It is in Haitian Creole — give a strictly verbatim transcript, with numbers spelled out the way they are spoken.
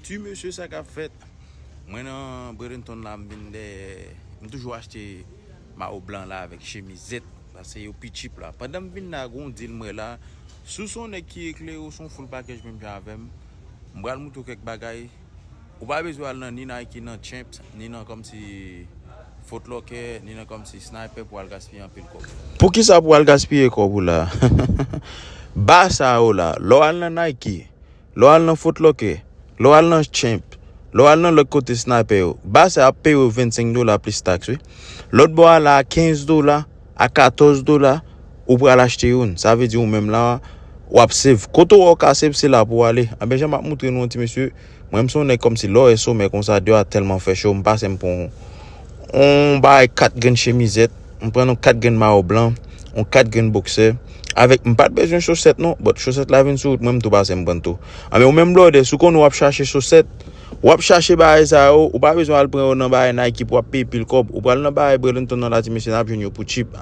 Ti mesye, sa k ap fèt? Mwen nan Bradenton la, m vin dèyè. M toujou achte mayo blan la avèk chemizèt. Paske yo pi cheap la. Pandan m vin la, gon deal m wè la. Si w se yon nèg ki eklere, ou se yon full package menm jan avè m, m pral montre w kèk bagay. Ou pa bezwen al nan ni Nike, nan Champs, ni nan kòmsi Foot Locker, ni nan kòmsi Sniper pou al gaspiye anpil kòb. Poukisa pou al gaspiye kòb ou la? Ba sa yo la. Lè w al nan Nike, lè w al nan Foot Locker, lè w al nan Champ, lè w al nan lòt kote Sniper yo, ba sa ap peye w vennsenk dola plis taks, wi. Lòt bò a la, a kenz dola, a katòz dola, ou pral achte youn. Sa vle di ou menm la, w ap save. Kote w wè w ka save, se la pou w ale. Anben, jan m ap montre nou an, ti mesye, mwen, m se yon nèg kòmsi lè w wè somè konsa, deyò a tèlman fè cho, m pase m pran yon, yon bagay kat grenn chemizèt, m pran yon kat grenn mayo blan, yon kat grenn boksè. Avèk, m pa t bezwen chosèt non, but chosèt la vin sou wout mwen, m tou pase m pran tou. Anben, ou menm blòdè, si w konnen w ap chache chosèt, w ap chache bagay sa yo, ou pa bezwen al pran yo nan bagay Nike pou w ap peye pil kòb. Ou pral nan bagay Bradenton nan la, ti mesye, n ap jwenn yo pou cheap.